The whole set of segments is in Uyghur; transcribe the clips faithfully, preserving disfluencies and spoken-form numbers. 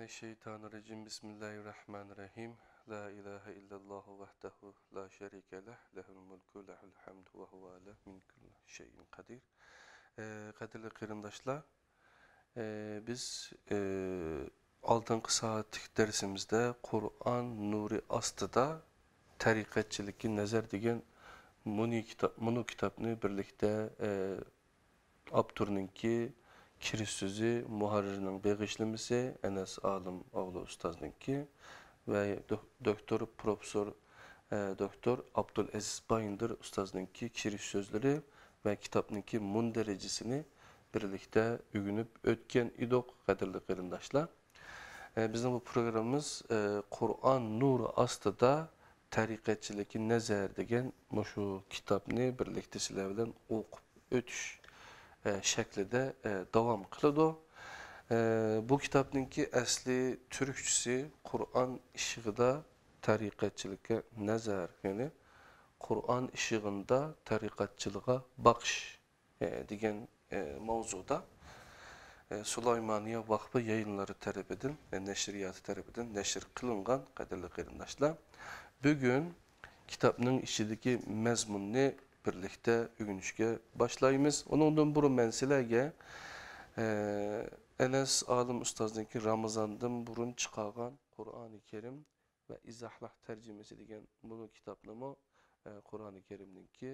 الشيطان الرجيم. بسم الله الرحمن الرحيم. لا إله إلا الله وحده لا شريك له، له الملك وله الحمد وهو على من كل شيء قدير. ئە، قەدىرلىك قېرىنداشلار، ئە، بىز، ئە، ئالدىنقى سائەتلىك دەرسىمىزدە قۇرئان نۇرى ئاستىدا تەرىقەتچىلىككە نەزەر دېگەن مۇنۇ كىتاب، مۇنۇ كىتابنى بىرلىكتە، ئە، ئاپتورنىڭكى كىرىش سۆزى، مۇھەررىرنىڭ بېغىشلىمىسى ئەنەس ئالىم ئوغلى ئۇستازنىڭكى ۋە دو-، دوكتور، پروفېسسور، ئە، دوكتور ئابدۇلئەزىز بايىندىر ئۇستازنىڭكى كىرىش سۆزلىرى ۋە كىتابنىڭكى مۇندەرىجىسىنى بىرلىكتە ئۆگىنىپ ئۆتكەن ئىدۇق، قەدىرلىك قېرىنداشلار. ئە، بىزنىڭ بۇ پروگراممىمىز، ئە، قۇرئان نۇرى ئاستىدا تەرىقەتچىلىككە نەزەر دېگەن مۇشۇ كىتابنى بىرلىكتە سىلەر بىلەن ئوقۇپ ئۆتۈش، ئە، شەكلىدە، ئە، داۋام قىلىدۇ. ئە، بۇ كىتابنىڭكى ئەسلى تۈركچىسى قۇرئان ئىشىغىدا تەرىقەتچىلىككە نەزەر، يەنى قۇرئان ئىشىغىندا تەرىقەتچىلىغا باقىش، ئە، دېگەن، ئە، ماۋزۇدا، ئە، سۇلايمانىيە ۋاقپى يايىنلىرى تەرىپىدىن، ئە، نەشرىياتى تەرىپىدىن نەشر قىلىنغان، قەدىرلىك قېرىنداشلار. بۈگۈن كىتابنىڭ ئىچىدىكى مەزمۇننى بىرلىكتە ئۆگىنىشكە باشلايمىز. ئۇنىڭدىن بۇرۇن مەن سىلەرگە، ئە، ئەنەس ئالىم ئۇستازنىڭكى رامىزاندىن بۇرۇن چىقارغان قۇرئانى كەرىم ۋە ئىزاھلاش تەرجىمىسى دېگەن بۇنىڭ كىتابنىمۇ، ئە، قۇرئانى كەرىمنىڭكى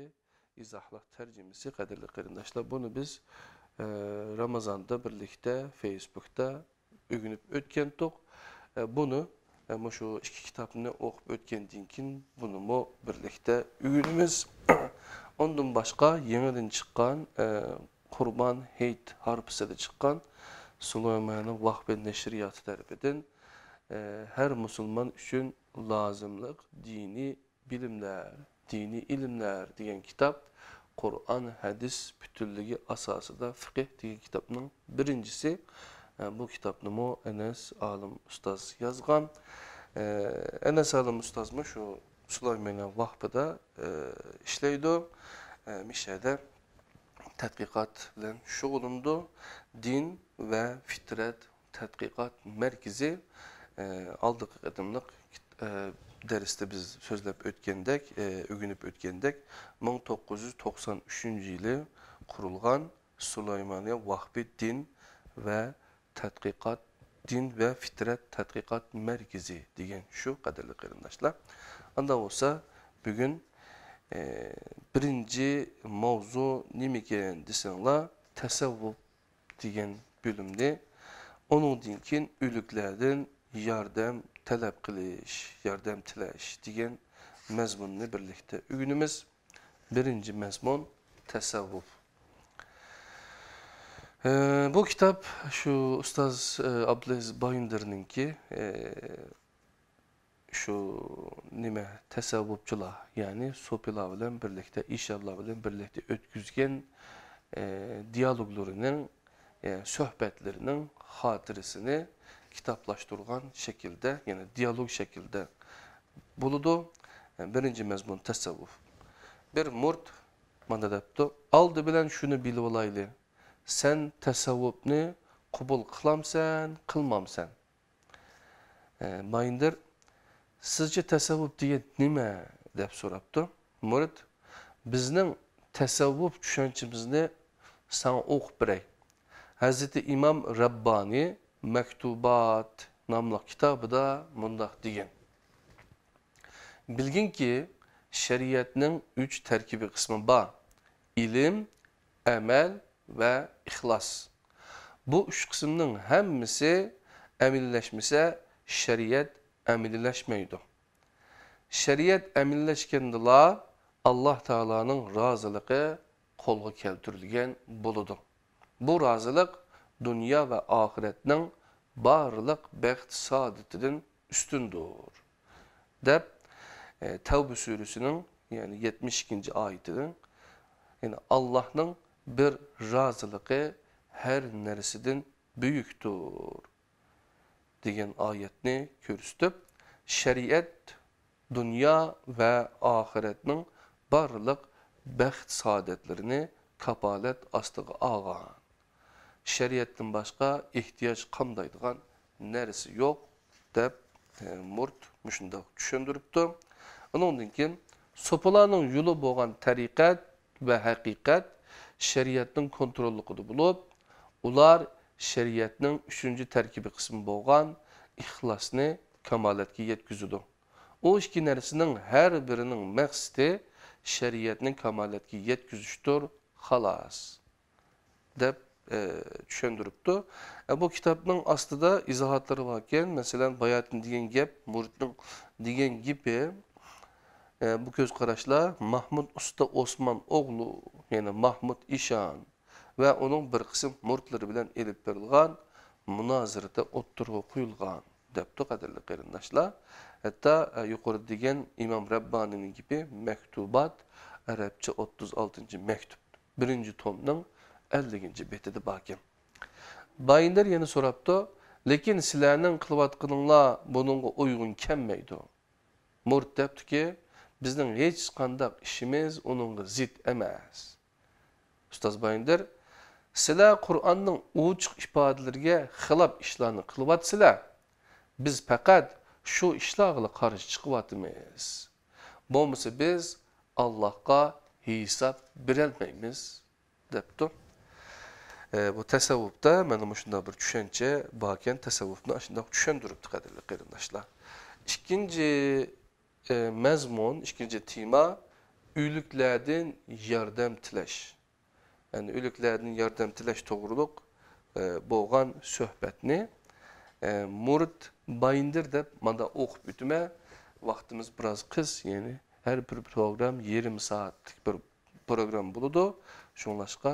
ئىزاھلاش تەرجىمىسى، قەدىرلىك قېرىنداشلار. بۇنى بىز، ئە، رامىزاندا بىرلىكتە فېيسبۇكتا ئۆگىنىپ ئۆتكەنتۇق. ئە، بۇنى، ئە، مۇشۇ ئىككى كىتابنى ئوقۇپ ئۆتكەندىن كېيىن بۇنىمۇ بىرلىكتە ئۆگىنىمىز. ئۇندىن باشقا يېڭىدىن چىققان، ئە، قۇربان ھېيت ھارپىسىدا چىققان سۇلايمانىيە ۋاقپى نەشرىياتى تەرىپىدىن، ئە، ھەر مۇسۇلمان ئۈچۈن لازىملىق دىنىي بىلىملەر، دىنىي ئىلىملەر دېگەن كىتاب، قۇرئان، ھەدىس پۈتۈنلۈكى ئاساسىدا فىقىھ دېگەن كىتابنىڭ بىرىنچىسى. ئە، بۇ كىتابنىمۇ ئەنەس ئالىم ئۇستاز يازغان. ئە، ئەنەس ئالىم ئۇستازمۇ شۇ سۇلايمانىيە ۋاقپىدا، ئە، ئىشلەيدۇ. ئە، مىشەدە تەتقىقات بىلەن شۇغۇللىنىدۇ. دىن ۋە فىترەت تەتقىقات مەركىزى، ئە، ئالدىنقى قېتىملىق، ئە، دەرستە بىز سۆزلەپ ئۆتكەندەك، ئە، ئۆگىنىپ ئۆتكەندەك، مىڭ توققۇز يۈز توقسان ئۈچىنچى يىلى قۇرۇلغان سۇلايمانىيە ۋاقپى دىن ۋە تەتقىقات، دىن ۋە فىترەت تەتقىقات مەركىزى دېگەن شۇ، قەدىرلىك قېرىنداشلار. ئاندا بولسا بۈگۈن، ئە، بىرىنچى ماۋزۇ نېمىكەن دېسەڭلار، تەسەۋۋۇپ دېگەن بۆلۈمنى، ئۇنىڭدىن كېيىن ئۆلۈكلەردىن ياردەم تەلەپ قىلىش، ياردەم تىلەش دېگەن مەزمۇننى بىرلىكتە ئۆگىنىمىز. بىرىنچى مەزمۇن، تەسەۋۋۇپ. ئە، بۇ كىتاب شۇ ئۇستاز، ئە، ئابدۇلئەزىز بايىندىرنىڭكى، ئە، شۇ نېمە، تەسەۋۋۇپچىلار، يەنى سوپىلار بىلەن بىرلىكتە، ئىشانلار بىلەن بىرلىكتە ئۆتكۈزگەن، ئە، دىيالوگلىرىنىڭ، ئە، سۆھبەتلىرىنىڭ خاتىرىسىنى كىتابلاشتۇرغان شەكىلدە، يەنى دىيالوگ شەكلىدە بولىدۇ. ئە، بىرىنچى مەزمۇن تەسەۋۋۇپ. بىر مۇرىت مانا دەپتۇ: «ئالدى بىلەن شۇنى بىلىۋالايلى، سەن تەسەۋۋۇپنى قوبۇل قىلامسەن، قىلمامسەن؟» ئە، بايىندىر: «سىزچە تەسەۋۋۇپ دېگەن نېمە؟» دەپ سوراپتۇ. مۇرىت: «بىزنىڭ تەسەۋۋۇپ چۈشەنچىمىزنى ساڭا ئوقۇپ بېرەي.» ھەزرىتى ئىمام رەببانى مەكتۇبات ناملىق كىتابىدا مۇنداق دېگەن: «بىلگىنكى، شەرىئەتنىڭ ئۈچ تەركىبىي قىسمى بار: ئىلىم، ئەمەل ۋە ئىخلاس. بۇ ئۈچ قىسىمنىڭ ھەممىسى ئەمەلىيلەشمىسە، شەرىئەت ئەمەلىيلەشمەيدۇ. شەرىئەت ئەمەلىيلەشكەندىلا، ئاللا تائالانىڭ رازىلىقى قولغا كەلتۈرۈلگەن بولىدۇ. بۇ رازىلىق دۇنيا ۋە ئاخىرەتنىڭ بارلىق بەخت-سائادىتىدىن ئۈستۈندۇر» دەپ، ئە، تەۋبە سۈرىسىنىڭ، يەنى يەتمىش ئىككىنچى ئايىتىنىڭ، يەنى «ئاللاھنىڭ بىر رازىلىقى ھەر نەرسىدىن بۈيۈكتۇر» دېگەن ئايەتنى كۆرسىتىپ، شەرىئەت دۇنيا ۋە ئاخىرەتنىڭ بارلىق بەخت-سائادەتلىرىنى كاپالەت ئاستىغا ئالغان، شەرىئەتتىن باشقا ئېھتىياج قالمايدىغان نەرسە يوق، دەپ، ئە، مۇرىت مۇشۇنداق چۈشەندۈرۈپتۇ. ئۇنىڭدىن كېيىن، سوپىلارنىڭ يولى بولغان تەرىقەت ۋە ھەقىقەت شەرىئەتنىڭ كونتروللۇقىدا بولۇپ، ئۇلار شەرىئەتنىڭ ئۈچىنچى تەركىبىي قىسمى بولغان ئىخلاسنى كامالەتكە يەتكۈزىدۇ. ئۇ ئىككى نەرسىنىڭ ھەر بىرىنىڭ مەقسىتى شەرىئەتنى كامالەتكە يەتكۈزۈشتۇر، خالاس، دەپ، ئە، چۈشەندۈرۈپتۇ. ئە، بۇ كىتابنىڭ ئاستىدا ئىزاھاتلىرى باركەن، مەسىلەن، باياتىن دېگەن گەپ، مۇرىتنىڭ دېگەن گېپى، ئە، بۇ كۆز قاراشلار ماھمۇد ئۇستا ئوسمان ئوغلى، يەنى ماھمۇد ئىشان ۋە ئۇنىڭ بىر قىسىم مۇرىتلىرى بىلەن ئېلىپ بېرىلغان مۇنازىرىدە ئوتتۇرىغا قويۇلغان، دەپتۇ، قەدىرلىك قېرىنداشلار. ھەتتا، ئە، يۇقىرىدا دېگەن ئىمام رەببانىنىڭ گېپى مەكتۇبات، ئەرەبچە ئوتتۇز ئالتىنچى مەكتۇپ، بىرىنچى تومنىڭ ئەللىكىنچى بېتىدە باركەن. بايىندىر يەنە سوراپتۇ، لېكىن سىلەرنىڭ قىلىۋاتقىنىڭلار بۇنىڭغا ئۇيغۇن كەلمەيدۇ. مۇرىت دەپتۇكى، بىزنىڭ ھېچقانداق ئىشىمىز ئۇنىڭغا زىت ئەمەس. ئۇستاز بايىندىر، سىلەر قۇرئاننىڭ ئوچۇق ئىپادىلىرىگە خىلاپ ئىشلارنى قىلىۋاتىسىلەر. بىز پەقەت شۇ ئىشلارغىلا قارشى چىقىۋاتىمىز. بولمىسا بىز ئاللاھقا ھېساب بېرەلمەيمىز، دەپتۇ. ئە، بۇ تەسەۋۋۇپتا مانا مۇشۇنداق بىر چۈشەنچە باركەن، تەسەۋۋۇپنى ئاشۇنداق چۈشەندۈرۈپتۇ، قەدىرلىك قېرىنداشلار. ئىككىنچى، ئە، مەزمۇن، ئىككىنچى تېما، ئۆلۈكلەردىن ياردەم تىلەش. يەنى ئۆلۈكلەردىن ياردەم تىلەش توغرۇلۇق، ئە، بولغان سۆھبەتنى، ئە، مۇرىت بايىندىر دەپ ماندا ئوقۇپ ئۆتىمەن. ۋاقتىمىز بىراز قىس، يەنى ھەر بىر پروگرام يېرىم سائەتلىك بىر پروگرامما بولىدۇ. شۇڭلاشقا،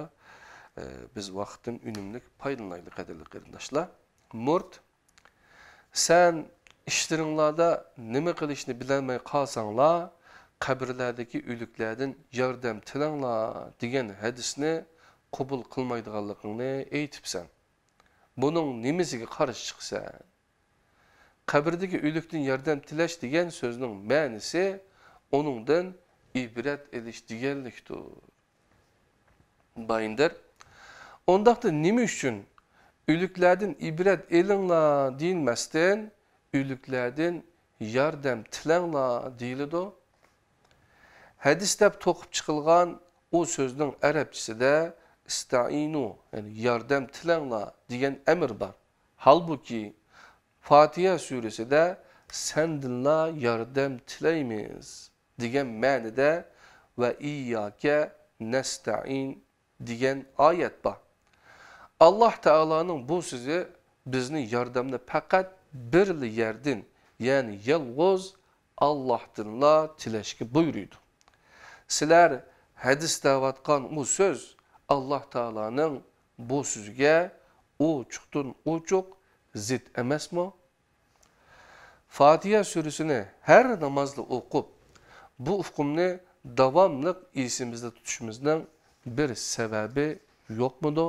ئە، بىز ۋاقىتتىن ئۈنۈملۈك پايدىلىنايلى، قەدىرلىك قېرىنداشلار. مۇرىت، سەن ئىشلىرىڭلاردا نېمە قىلىشنى بىلەلمەي قالساڭلار، قەبرىلەردىكى ئۆلۈكلەردىن ياردەم تىلەڭلار دېگەن ھەدىسنى قوبۇل قىلمايدىغانلىقىڭنى ئېيتىپسەن. بۇنىڭ نېمىسىگە قارشى چىقىسەن؟ قەبرىدىكى ئۆلۈكتىن ياردەم تىلەش دېگەن سۆزنىڭ مەنىسى ئۇنىڭدىن ئىبرەت ئېلىش دېگەنلىكتۇر. بايىندىر، ئۇنداقتا نېمە ئۈچۈن «ئۆلۈكلەردىن ئىبرەت ئېلىڭلار» دېيىلمەستىن، «ئۆلۈكلەردىن ياردەم تىلەڭلار» دېيىلىدۇ؟ ھەدىس دەپ توقۇپ چىقىلغان ئۇ سۆزنىڭ ئەرەبچىسىدە «ئىستەئىنۇ»، يەنى «ياردەم تىلەڭلار» دېگەن ئەمىر بار. ھالبۇكى، فاتىھە سۈرىسىدە «سەندىنلا ياردەم تىلەيمىز» دېگەن مەنىدە «ۋە ئىيياكە نەستەئىن» دېگەن ئايەت بار. ئاللاھ تائالانىڭ بۇ سۆزى بىزنى ياردەمنى پەقەت بىرلا يەردىن، يەنى يالغۇز ئاللاھتىنلا تىلەشكە بۇيرۇيدۇ. سىلەر ھەدىس دەۋاتقان ئۇ سۆز ئاللاھ تائالانىڭ بۇ سۆزىگە ئوچۇقتىن ئوچۇق زىت ئەمەسمۇ؟ فاتىھە سۈرىسىنى ھەر نامازدا ئوقۇپ، بۇ ئۇقۇمنى داۋاملىق ئېسىمىزدە تۇتۇشىمىزنىڭ بىر سەۋەبى يوقمىدۇ؟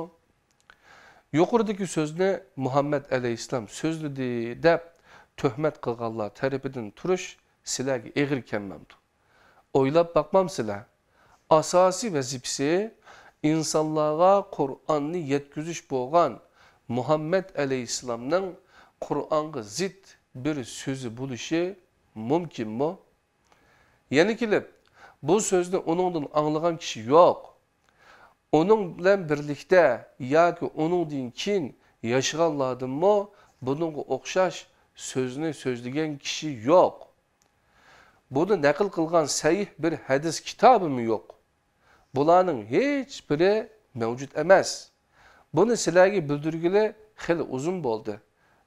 يۇقىرىدىكى سۆزنى مۇھەممەد ئەلەيھىسسالام سۆزلىدى دەپ تۆھمەت قىلغانلار تەرىپىدىن تۇرۇش سىلەرگە ئېغىر كەلمەمدۇ؟ ئويلاپ باقمامسىلەر؟ ئاساسىي ۋەزىپىسى ئىنسانلارغا قۇرئاننى يەتكۈزۈش بولغان مۇھەممەد ئەلەيھىسسالامنىڭ قۇرئانغا زىت بىر سۆزى بولۇشى مۇمكىنمۇ؟ يەنە كېلىپ، بۇ سۆزنى ئۇنىڭدىن ئاڭلىغان كىشى يوق. ئۇنىڭ بىلەن بىرلىكتە ياكى ئۇنىڭدىن كېيىن ياشىغانلاردىنمۇ بۇنىڭغا ئوخشاش سۆزنى سۆزلىگەن كىشى يوق. بۇنى نەقىل قىلغان سەھىھ بىر ھەدىس كىتابىمۇ يوق. بۇلارنىڭ ھېچبىرى مەۋجۇت ئەمەس. بۇنى سىلەرگە بىلدۈرگىلى خېلى ئۇزۇن بولدى.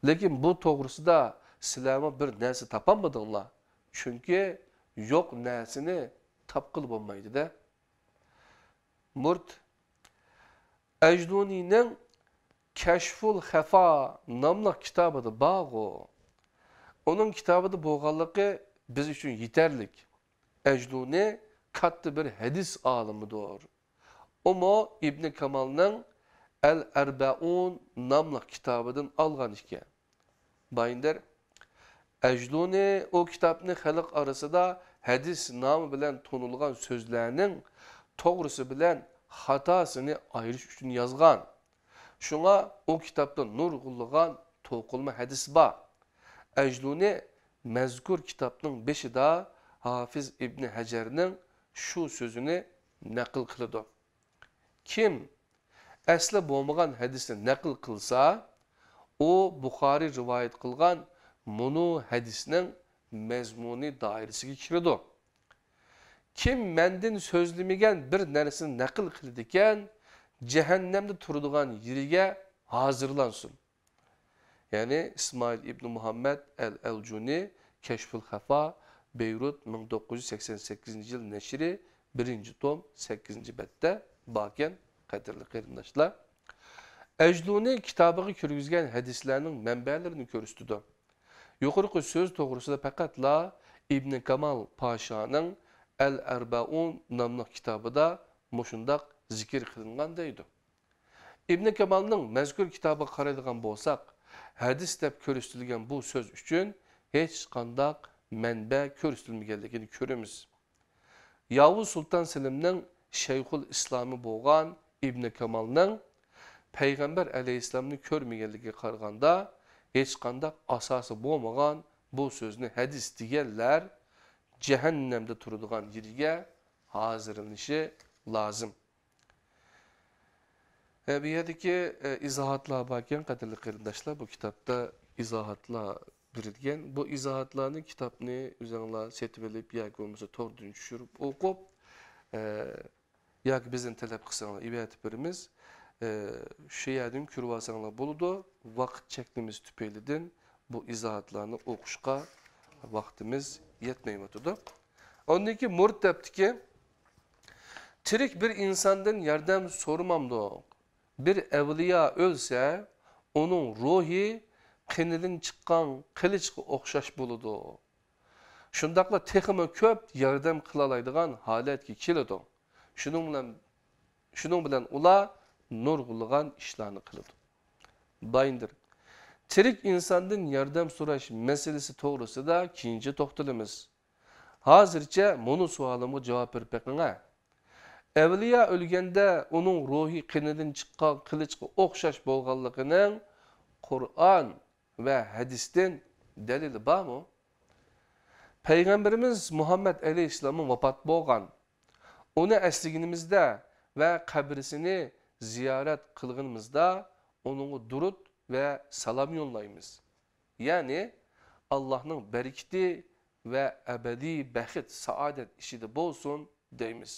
لېكىن بۇ توغرىسىدا سىلەرمۇ بىر نەرسە تاپالمىدىڭلار. چۈنكى يوق نەرسىنى تاپقىلى بولمايدۇ-دە. مۇرىت ئەجلۇنىنىڭ كەشفۇل خەفا ناملىق كىتابىدا بارغۇ. ئۇنىڭ كىتابىدا بولغانلىقى بىز ئۈچۈن يېتەرلىك. ئەجلۇنى كاتتا بىر ھەدىس ئالىمىدۇر. ئۇمۇ ئىبنى كامالنىڭ ئەل ئەربەئۇن ناملىق كىتابىدىن ئالغان ئىكەن. بايىندىر ئەجلۇنى ئۇ كىتابنى خەلق ئارىسىدا ھەدىس نامى بىلەن تونۇلغان سۆزلەرنىڭ توغرىسى بىلەن خاتاسىنى ئايرىش ئۈچۈن يازغان. شۇڭا ئۇ كىتابتا نۇرغۇنلىغان توقۇلما ھەدىس بار. ئەجلۇنى مەزكۇر كىتابنىڭ بېشىدا ھافىز ئىبنى ھەجەرنىڭ شۇ سۆزىنى نەقىل قىلىدۇ. كىم ئەسلى بولمىغان ھەدىسنى نەقىل قىلسا، ئۇ بۇخارىي رىۋايەت قىلغان مۇنۇ ھەدىسنىڭ مەزمۇنى دائىرىسىگە كىرىدۇ. كىم مەندىن سۆزلىمىگەن بىر نەرسىنى نەقىل قىلىدىكەن، جەھەننەمدە تۇرىدىغان يېرىگە ھازىرلانسۇن. يەنى ئىسمائىل ئىبنى مۇھەممەد ئەل ئەلجۇنى، كەشفۇل خەفا، بەيرۇت، مىڭ توققۇز يۈز سەكسەن سەككىزىنچى يىل نەشرى، بىرىنچى توم، سەككىزىنچى بەتتە باركەن، قەدىرلىك قېرىنداشلار. ئەجلۇنى كىتابىغا كىرگۈزگەن ھەدىسلەرنىڭ مەنبەلىرىنى كۆرسىتىدۇ. يۇقىرىقى سۆز توغرىسىدا پەقەتلا ئىبنى كامال پاشانىڭ ئەل ئەربەئۇن ناملىق كىتابىدا مۇشۇنداق زىكىر قىلىنغان دەيدۇ. ئىبنى كامالنىڭ مەزكۇر كىتابىغا قارايدىغان بولساق، ھەدىس دەپ كۆرسىتىلگەن بۇ سۆز ئۈچۈن ھېچقانداق مەنبە كۆرسىتىلمىگەنلىكىنى كۆرىمىز. ياۋۇز سۇلتان سېلىمنىڭ شەيخۇل ئىسلامى بولغان ئىبنى كامالنىڭ پەيغەمبەر ئەلەيھىسسالامنى كۆرمىگەنلىكىگە قارىغاندا، ھېچقانداق ئاساسى بولمىغان بۇ سۆزنى ھەدىس دېگەنلەر جەھەننەمدە تۇرىدىغان يېرىگە ھازىرلىنىشى لازىم. ھە، بۇ يەردىكى، ئە، ئىزاھاتلار باركەن، قەدىرلىك قېرىنداشلار، بۇ كىتابتا ئىزاھاتلار بېرىلگەن. بۇ ئىزاھاتلارنى، كىتابنى ئۆزۈڭلار سېتىۋېلىپ ياكى بولمىسا توردىن چۈشۈرۈپ ئوقۇپ، ئە، ياكى بىزدىن تەلەپ قىلساڭلار ئېۋەتىپ بېرىمىز. ئە، شۇ يەردىن كۆرۈۋالساڭلار بولىدۇ. ۋاقىت چەكلىمىسى تۈپەيلىدىن بۇ ئىزاھاتلارنى ئوقۇشقا ۋاقتىمىز يەتمەيۋاتىدۇ. ئاندىن كېيىن مۇرىت دەپتىكى، تىرىك بىر ئىنساندىن ياردەم سورىمامدۇق؟ بىر ئەۋلىيا ئۆلسە، ئۇنىڭ روھى قېنىدىن چىققان قىلىچقا ئوخشاش بولىدۇ. شۇنداقلا تېخىمۇ كۆپ ياردەم قىلالايدىغان ھالەتكە كېلىدۇ. شۇنىڭ بىلەن، شۇنىڭ بىلەن ئۇلار نۇرغۇنلىغان ئىشلارنى قىلىدۇ. بايىندىر، تىرىك ئىنساندىن ياردەم سوراش مەسىلىسى توغرىسىدا كېيىنچە توختىلىمىز. ھازىرچە مۇنۇ سوئالىمغا جاۋاب بېرىپ بېقىڭە. ئەۋلىيا ئۆلگەندە ئۇنىڭ روھى قېنىدىن چىققان قىلىچقا ئوخشاش بولغانلىقىنىڭ قۇرئان ۋە ھەدىستىن دەلىلى بارمۇ؟ پەيغەمبىرىمىز مۇھەممەد ئەلەيھىسسالاممۇ ۋاپات بولغان. ئۇنى ئەسلىگىنىمىزدە ۋە قەبرىسىنى زىيارەت قىلغىنىمىزدا ئۇنىڭغا دۇرۇت ۋە سالام يوللايمىز. يەنى، ئاللاھنىڭ بەرىكىتى ۋە ئەبەدىي بەخت، سائادەت ئىچىدە بولسۇن دەيمىز.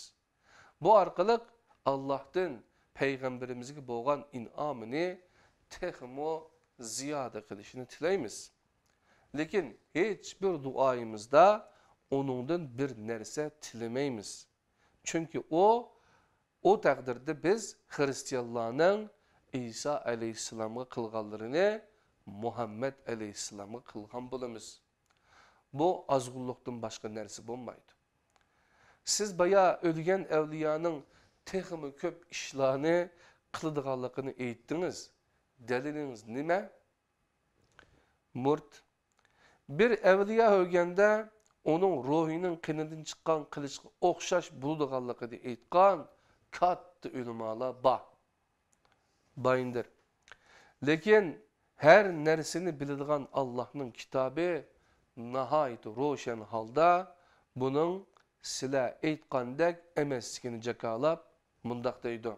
بۇ ئارقىلىق ئاللاھتىن پەيغەمبىرىمىزگە بولغان ئىنئامىنى تېخىمۇ زىيادە قىلىشىنى تىلەيمىز. لېكىن ھېچبىر دۇئايىمىزدا ئۇنىڭدىن بىر نەرسە تىلىمەيمىز. چۈنكى ئۇ، ئۇ تەقدىردە بىز خىرىستىيانلارنىڭ ئىسا ئەلەيھىسسالامغا قىلغانلىرىنى مۇھەممەد ئەلەيھىسسالامغا قىلغان بولىمىز. بۇ ئازغۇنلۇقتىن باشقا نەرسە بولمايدۇ. سىز بايا ئۆلگەن ئەۋلىيانىڭ تېخىمۇ كۆپ ئىشلارنى قىلىدىغانلىقىنى ئېيتتىڭىز. دەلىلىڭىز نېمە؟ مۇرىت، بىر ئەۋلىيا ئۆلگەندە ئۇنىڭ روھىنىڭ قېنىدىن چىققان قىلىچقا ئوخشاش بولىدىغانلىقىنى ئېيتقان كاتتا ئۆلىمالار بار. بايىندىر. لېكىن ھەر نەرسىنى بىلىدىغان ئاللاھنىڭ كىتابى ناھايىتى روشەن ھالدا بۇنىڭ سىلەر ئېيتقاندەك ئەمەسلىكىنى جاكارلاپ مۇنداق دەيدۇ: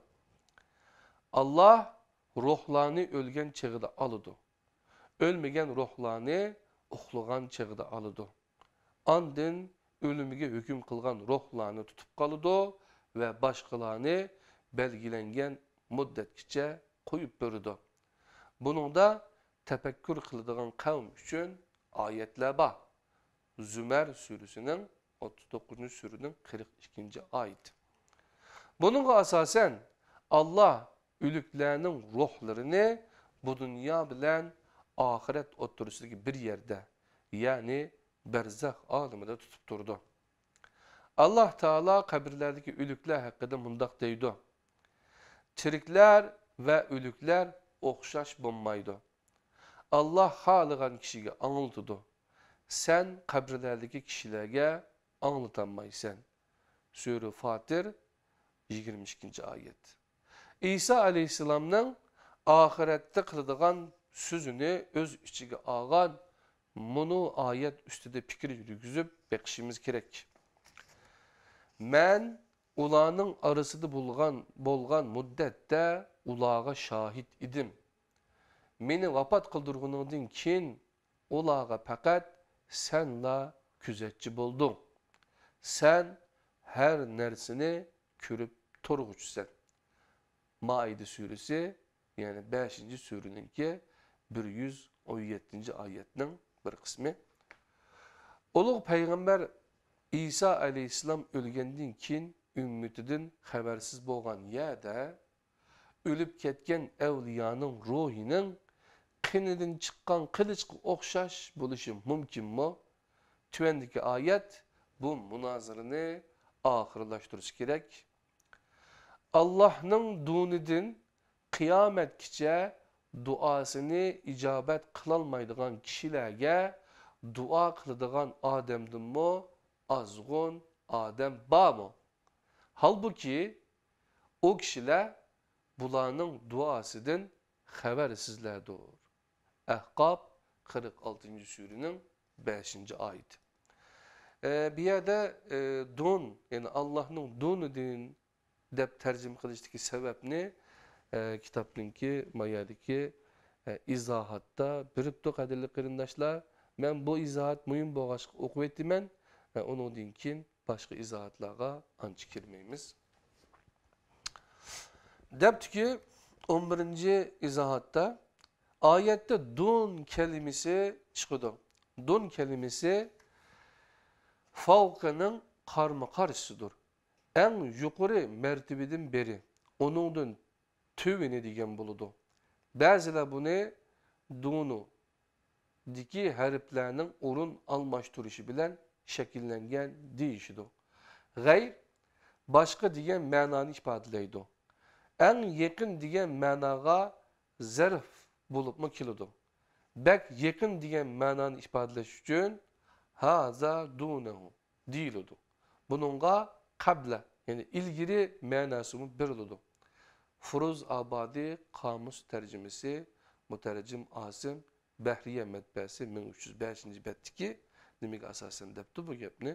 ئاللاھ روھلارنى ئۆلگەن چېغىدا ئالىدۇ. ئۆلمىگەن روھلارنى ئۇخلىغان چېغىدا ئالىدۇ. ئاندىن ئۆلۈمىگە ھۆكۈم قىلغان روھلارنى تۇتۇپ قالىدۇ ۋە باشقىلارنى بەلگىلەنگەن مۇددەتكىچە قويۇپ بېرىدۇ. بۇنىڭدا تەپەككۇر قىلىدىغان قەۋم ئۈچۈن ئايەتلەر بار. زۇمەر سۈرىسىنىڭ ئوتتۇز توققۇزىنچى سۈرىنىڭ قىرىق ئىككىنچى ئايىتى. بۇنىڭغا ئاساسەن، ئاللاھ ئۆلۈكلەرنىڭ روھلىرىنى بۇ دۇنيا بىلەن ئاخىرەت ئوتتۇرىسىدىكى بىر يەردە، يەنى بەرزەخ ئالىمىدا تۇتۇپ تۇرىدۇ. ئاللاھ تائالا قەبرىلەردىكى ئۆلۈكلەر ھەققىدە مۇنداق دەيدۇ: تىرىكلەر ۋە ئۆلۈكلەر ئوخشاش بولمايدۇ. ئاللاھ خالىغان كىشىگە ئاڭلىتىدۇ. سەن قەبرىلەردىكى كىشىلەرگە ئاڭلىتالمايسەن. سۈرە فاتىر، يىگىرمە ئىككىنچى ئايەت. ئىسا ئەلەيھىسسالامنىڭ ئاخىرەتتە قىلىدىغان سۆزىنى ئۆز ئىچىگە ئالغان مۇنۇ ئايەت ئۈستىدە پىكىر يۈرگۈزۈپ بېقىشىمىز كېرەك. مەن ئۇلارنىڭ ئارىسىدا بولغان، بولغان مۇددەتتە ئۇلارغا شاھىت ئىدىم. مېنى ۋاپات قىلدۇرغىنىڭدىن كېيىن ئۇلارغا پەقەت سەنلا كۆزەتچى بولدۇڭ. سەن ھەر نەرسىنى كۆرۈپ تۇرغۇچىسەن. مائىدە سۈرىسى، يەنى بەشىنچى سۈرىنىڭكى بىر يۈز ئون يەتتىنچى ئايەتنىڭ بىر قىسمى. ئۇلۇغ پەيغەمبەر ئىسا ئەلەيھىسسالام ئۆلگەندىن كېيىن ئۈممىتىدىن خەۋەرسىز بولغان يەردە، ئۆلۈپ كەتكەن ئەۋلىيانىڭ روھىنىڭ قېنىدىن چىققان قىلىچقا ئوخشاش بولۇشى مۇمكىنمۇ؟ تۆۋەندىكى ئايەت بۇ مۇنازىرىنى ئاخىرلاشتۇرۇشى كېرەك. ئاللاھنىڭ دۇنىدىن قىيامەتكىچە دۇئاسىنى ئىجابەت قىلالمايدىغان كىشىلەرگە دۇئا قىلىدىغان ئادەمدىنمۇ ئازغۇن ئادەم بارمۇ؟ ھالبۇكى، ئۇ كىشىلەر بۇلارنىڭ دۇئاسىدىن خەۋەرسىزلەردۇر. ئەھقاپ، قىرىق ئالتىنچى سۈرىنىڭ بەشىنچى ئايىتى. ئە، بۇ يەردە، ئە، دۇن، يەنى ئاللاھنىڭ دۇنىدىن دەپ تەرجىمە قىلىشتىكى سەۋەبنى، ئە، كىتابنىڭكى ما يەردىكى، ئە، ئىزاھاتتا بېرىپتۇ، قەدىرلىك قېرىنداشلار. مەن بۇ ئىزاھات مۇھىم بولغاچقا ئوقۇۋېتىمەن. ئە، ئۇنىڭدىن كېيىن باشقا ئىزاھاتلارغا ئانچە كىرمەيمىز. دەپتۇكى، ئون بىرىنچى ئىزاھاتتا ئايەتتە دۇن كەلىمىسى چىقىدۇ. دۇن كەلىمىسى فەۋقىنىڭ قارمۇ قارشىسىدۇر. ئەڭ يۇقىرى مەرتىۋىدىن بېرى، ئۇنىڭدىن تۆۋىنى دېگەن بولىدۇ. بەزىلەر بۇنى دۇنۇ دىكى ھەرپلەرنىڭ ئورۇن ئالماشتۇرۇشى بىلەن شەكىللەنگەن دېيىشىدۇ. غەير، باشقا دېگەن مەنانى ئىپادىلەيدۇ. ئەڭ يېقىن دېگەن مەناغا زەرف بولۇپمۇ كېلىدۇ. بەك يېقىن دېگەن مەنانى ئىپادىلەش ئۈچۈن ھازا دۇنەھۇ دېيىلىدۇ. بۇنىڭغا قەبلە، يەنى ئىلگىرى مەناسىمۇ بېرىلىدۇ. فۇرۇز ئابادى قامۇس تەرجىمىسى، مۇتەرجىم ئاسىم، بەھرىيە مەتبەسى، مىڭ ئۈچ يۈز بەشىنچى بەتتىكى نېمىگە ئاساسەن دەپتۇ بۇ گەپنى؟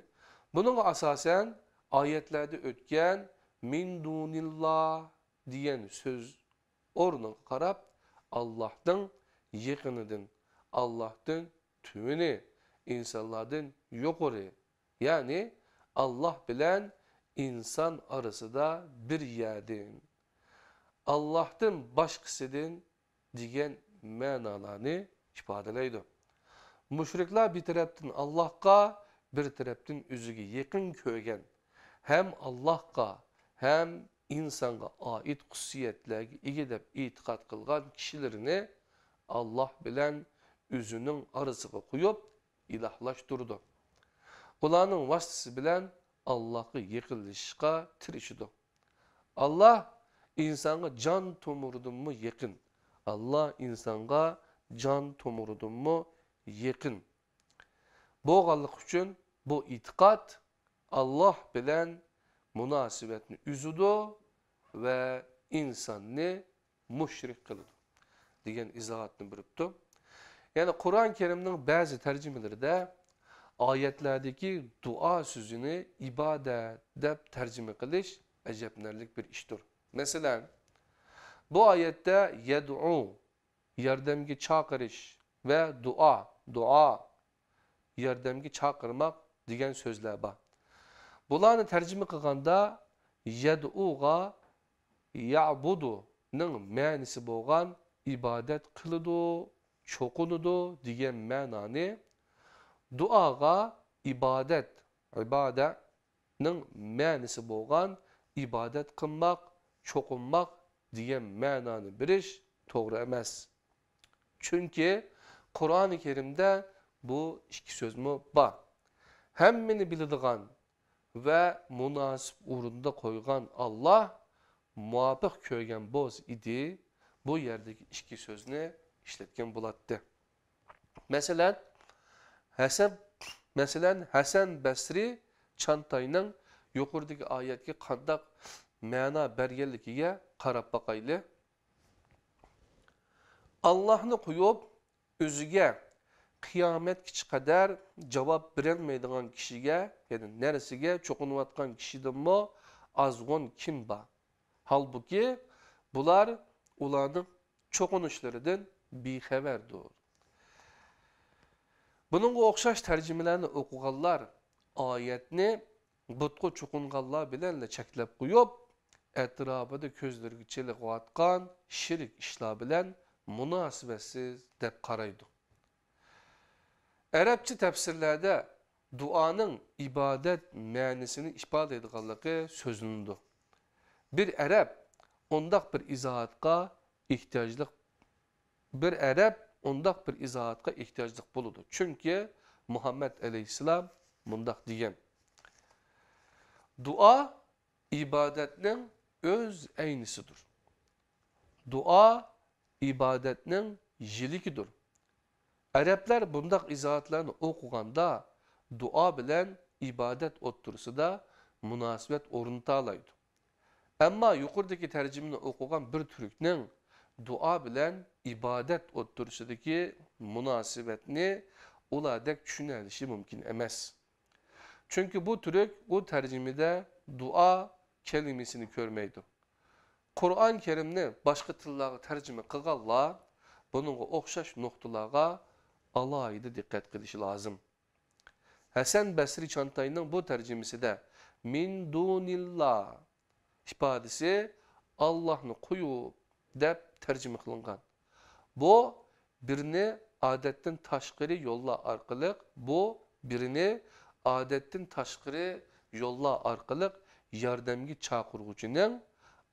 بۇنىڭغا ئاساسەن ئايەتلەردە ئۆتكەن مىن دۇنىللا دېگەن سۆز ئورنىغا قاراپ، ئاللاھنىڭ يېقىنىدىن، ئاللاھتىن تۆۋىنى، ئىنسانلاردىن يۇقىرى، يەنى ئاللاھ بىلەن ئىنسان ئارىسىدا بىر يەردىن، ئاللاھتىن باشقىسىدىن دېگەن مەنالارنى ئىپادىلەيدۇ. مۇشرىكلار بىر تەرەپتىن ئاللاھقا، بىر تەرەپتىن ئۆزىگە يېقىن كۆرگەن، ھەم ئاللاھقا، ھەم ئىنسانغا ئائىت خۇسۇسىيەتلەرگە ئىگە دەپ ئېتىقاد قىلغان كىشىلىرىنى ئاللاھ بىلەن ئۆزىنىڭ ئارىسىغا قويۇپ، ئىلاھلاشتۇرىدۇ. ئۇلارنىڭ ۋاسىتىسى بىلەن ئاللاھقا يېقىنلىشىشقا تىرىشىدۇ. ئاللاھ ئىنسانغا جان تومۇرىدىنمۇ يېقىن. ئاللاھ ئىنسانغا جان تومۇرىدىنمۇ يېقىن بولغانلىقى ئۈچۈن بۇ ئېتىقاد ئاللاھ بىلەن مۇناسىۋەتنى ئۈزىدۇ ۋە ئىنساننى مۇشرىك قىلىدۇ، دېگەن ئىزاھاتنى بېرىپتۇ. يەنى قۇرئان كەرىمنىڭ بەزى تەرجىمىلىرىدە ئايەتلەردىكى دۇئا سۆزىنى ئىبادەت دەپ تەرجىمە قىلىش ئەجەبلىنەرلىك بىر ئىشتۇر. مەسىلەن، بۇ ئايەتتە يەدئۇ، ياردەمگە چاقىرىش، ۋە دۇئا، دۇئا، ياردەمگە چاقىرماق دېگەن سۆزلەر بار. بۇلارنى تەرجىمە قىلغاندا يەدئۇغا يەئبۇدۇنىڭ مەنىسى بولغان ئىبادەت قىلىدۇ، چوقۇنىدۇ دېگەن مەنانى، دۇئاغا ئىبادەت، ئىبادە، نىڭ مەنىسى بولغان ئىبادەت قىلماق، چوقۇنماق دېگەن مەنانى بېرىش توغرا ئەمەس. چۈنكى قۇرئانى كەرىمدە بۇ ئىككى سۆزمۇ بار. ھەممىنى بىلىدىغان ۋە مۇناسىپ ئورۇندا قويغان ئاللاھ مۇۋاپىق كۆرگەن بولسا ئىدى، بۇ يەردىكى ئىككى سۆزنى ئىشلەتكەن بولاتتى. مەسىلەن، ھەسەن، مەسىلەن، ھەسەن بەسرى چانتاينىڭ يۇقىرىدىكى ئايەتكە قانداق مەنا بەرگەنلىكىگە قاراپ باقايلى. ئاللاھنى قويۇپ، ئۆزىگە قىيامەتكىچە قەدەر جاۋاب بېرەلمەيدىغان كىشىگە، يەنى نەرسىگە چوقۇنۇۋاتقان كىشىدىنمۇ ئازغۇن كىم بار؟ ھالبۇكى، بۇلار ئۇلارنىڭ چوقۇنۇشلىرىدىن بىخەۋەردۇر. بۇنىڭغا ئوخشاش تەرجىمىلەرنى ئوقۇغانلار ئايەتنى بۇتقا چوقۇنغانلار بىلەنلا چەكلەپ قويۇپ، ئەتراپىدا كۆزلىرىگە چېلىقىۋاتقان شېرىك ئىشلار بىلەن مۇناسىۋەتسىز دەپ قارايدۇ. ئەرەبچە تەپسىرلەردە دۇئانىڭ ئىبادەت مەنىسىنى ئىپادىلەيدىغانلىقى سۆزلىنىدۇ. بىر ئەرەب ئۇنداق بىر ئىزاھاتقا ئېھتىياجلىق، بىر ئەرەب ئۇنداق بىر ئىزاھاتقا ئېھتىياجلىق بولىدۇ. چۈنكى مۇھەممەد ئەلەيھىسسالام مۇنداق دېگەن: دۇئا ئىبادەتنىڭ ئۆز ئەينىسىدۇر. دۇئا ئىبادەتنىڭ يىلىكىدۇر. ئەرەبلەر بۇنداق ئىزاھاتلارنى ئوقۇغاندا، دۇئا بىلەن ئىبادەت ئوتتۇرىسىدا مۇناسىۋەت ئورنىتالايدۇ. ئەمما يۇقىرىدىكى تەرجىمىنى ئوقۇغان بىر تۈركنىڭ دۇئا بىلەن ئىبادەت ئوتتۇرىسىدىكى مۇناسىۋەتنى ئۇلاردەك چۈشىنەلىشى مۇمكىن ئەمەس. چۈنكى بۇ تۈرك ئۇ تەرجىمىدە دۇئا كەلىمىسىنى كۆرمەيدۇ. قۇرئان كەرىمنى باشقا تىللارغا تەرجىمە قىلغانلار بۇنىڭغا ئوخشاش نۇقتىلارغا ئالاھىدە دىققەت قىلىشى لازىم. ھەسەن بەسرى چانتاينىڭ بۇ تەرجىمىسىدە «مىن دۇنىللا» ئىپادىسى «ئاللاھنى قويۇپ» دەپ تەرجىمە قىلىنغان. بۇ بىرنى ئادەتتىن تاشقىرى يوللار ئارقىلىق، بۇ بىرنى ئادەتتىن تاشقىرى يوللار ئارقىلىق ياردەمگە چاقىرغۇچىنىڭ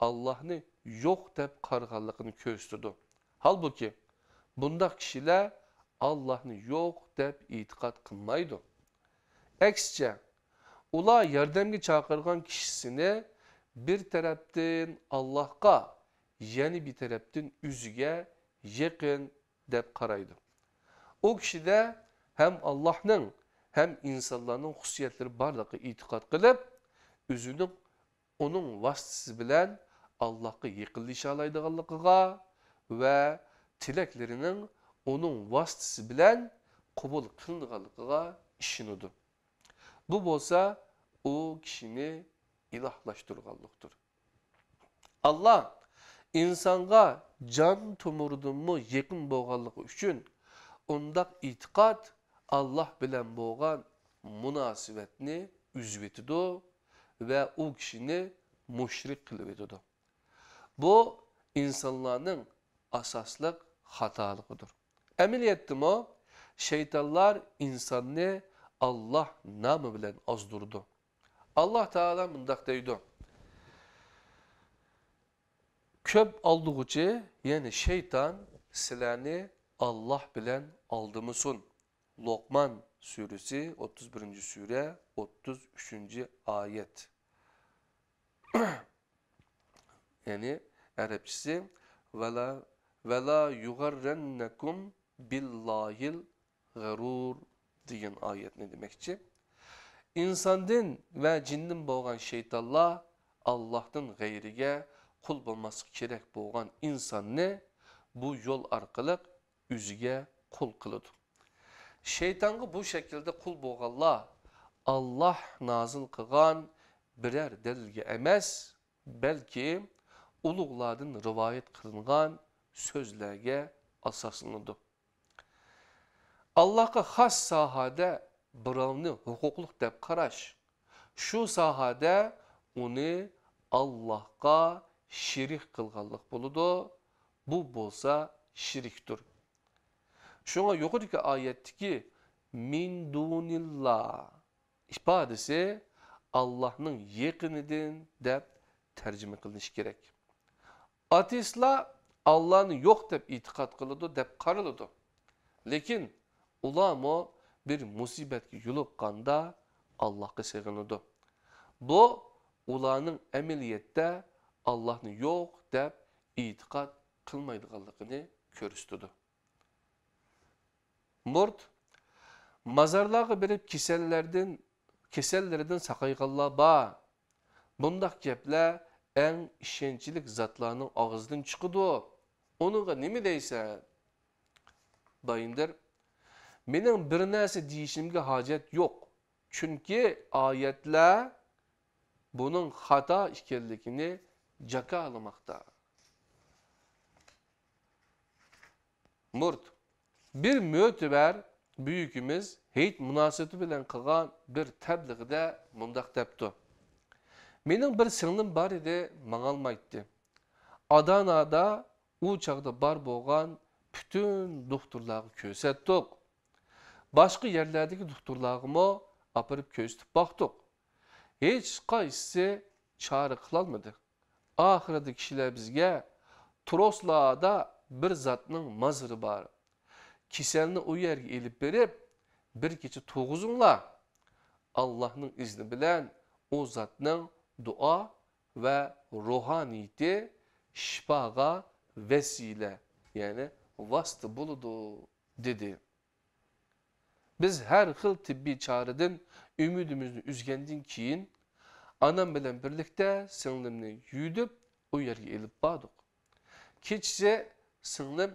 ئاللاھنى يوق دەپ قارىغانلىقىنى كۆرسىتىدۇ. ھالبۇكى، بۇنداق كىشىلەر ئاللاھنى يوق دەپ ئېتىقاد قىلمايدۇ. ئەكسىچە، ئۇلار ياردەمگە چاقىرغان كىشىسىنى بىر تەرەپتىن ئاللاھقا، يەنە بىر تەرەپتىن ئۆزىگە يېقىن دەپ قارايدۇ. ئۇ كىشىدە ھەم ئاللاھنىڭ، ھەم ئىنسانلارنىڭ خۇسۇسىيەتلىرى بارلىقىغا ئېتىقاد قىلىپ، ئۆزىنىڭ ئۇنىڭ ۋاسىتىسى بىلەن ئاللاھقا يېقىنلىشالايدىغانلىقىغا ۋە تىلەكلىرىنىڭ ئۇنىڭ ۋاسىتىسى بىلەن قوبۇل قىلىنىدىغانلىقىغا ئىشىنىدۇ. بۇ بولسا ئۇ كىشىنى ئىلاھلاشتۇرغانلىقتۇر. ئاللاھ ئىنسانغا جان تومۇرىدىنمۇ يېقىن بولغانلىقى ئۈچۈن، ئۇنداق ئېتىقاد ئاللاھ بىلەن بولغان مۇناسىۋەتنى ئۈزۈۋېتىدۇ ۋە ئۇ كىشىنى مۇشرىك قىلىۋېتىدۇ. بۇ ئىنسانلارنىڭ ئاساسلىق خاتالىقىدۇر. ئەمەلىيەتتىمۇ شەيتانلار ئىنساننى ئاللاھ نامى بىلەن ئازدۇرىدۇ. ئاللاھ تائالا مۇنداق دەيدۇ: «كۆپ ئالدىغۇچى، يەنى شەيتان سىلەرنى ئاللاھ بىلەن ئالدىمىسۇن.» لوقمان سۈرىسى ئوتتۇز بىرىنچى سۈرە، ئوتتۇز ئۈچىنچى ئايەت. يەنى ئەرەبچىسى «ۋەلا، ۋەلا يۇغەررەننەكۇم بىللاھىل غەرۇر» دېگەن ئايەتنى دېمەكچى. ئىنساندىن ۋە جىندىن بولغان شەيتانلار ئاللاھتىن غەيرىگە قۇل بولماسلىقى كېرەك بولغان ئىنساننى بۇ يول ئارقىلىق ئۆزىگە قۇل قىلىدۇ. شەيتانغا بۇ شەكىلدە قۇل بولغانلار ئاللاھ نازىل قىلغان بىرەر دەلىلگە ئەمەس، بەلكى ئۇلۇغلاردىن رىۋايەت قىلىنغان سۆزلەرگە ئاساسلىنىدۇ. ئاللاھقا خاس ساھەدە بىراۋنى ھوقۇقلۇق دەپ قاراش، شۇ ساھەدە ئۇنى ئاللاھقا شېرىك قىلغانلىق بولىدۇ. بۇ بولسا شىركتۇر. شۇڭا يۇقىرىدىكى ئايەتتىكى «مىن دۇنىللا» ئىپادىسى «ئاللاھنىڭ يېقىنىدىن» دەپ تەرجىمە قىلىنىشى كېرەك. ئاتېئىستلار ئاللانى يوق دەپ ئېتىقاد قىلىدۇ دەپ قارىلىدۇ. لېكىن ئۇلارمۇ بىر مۇسىبەتكە يولۇققاندا ئاللاھقا سېغىنىدۇ. بۇ ئۇلارنىڭ ئەمەلىيەتتە ئاللاھنى يوق دەپ ئېتىقاد قىلمايدىغانلىقىنى كۆرسىتىدۇ. مۇرت، مازارلارغا بېرىپ كېسەللەردىن، كېسەللىرىدىن ساقايغانلار بار. بۇنداق گەپلەر ئەڭ ئىشەنچلىك زاتلارنىڭ ئاغزىدىن چىقىدۇ. ئۇنىڭغا نېمە دەيسەن؟ بايىندىر، مېنىڭ بىر نەرسە دېيىشىمگە ھاجەت يوق، چۈنكى ئايەتلەر بۇنىڭ خاتا ئىكەنلىكىنى جاكارلىماقتا. مۇرت. بىر مۆتىۋەر بۈيۈكىمىز ھېيت مۇناسىۋىتى بىلەن قىلغان بىر تەبلىغىدە مۇنداق دەپتۇ: مېنىڭ بىر سىڭلىم بار ئىدى، ماڭالمايتتى. ئادانادا ئۇ چاغدا بار بولغان پۈتۈن دوختۇرلارغا كۆرسەتتۇق. باشقا يەرلەردىكى دوختۇرلارغىمۇ ئاپىرىپ كۆرسىتىپ باقتۇق. ھېچقايسىسى چارە قىلالمىدى. ئاخىرىدا كىشىلەر بىزگە: «تروسلادا بىر زاتنىڭ مازىرى بار. كېسەلنى ئۇ يەرگە ئېلىپ بېرىپ، بىر كېچە تۇرغۇزۇڭلار. ئاللاھنىڭ ئىزنى بىلەن ئۇ زاتنىڭ دۇئا ۋە روھانىيىتى شىپاغا ۋەسىلە، يەنى ۋاسىتە بولىدۇ» دېدى. بىز ھەر خىل تېببىي چارىدىن ئۈمىدىمىزنى ئۈزگەندىن كېيىن، ئانام بىلەن بىرلىكتە سىڭلىمنى يۈدۈپ، ئۇ يەرگە ئېلىپ باردۇق. كېچىسى سىڭلىم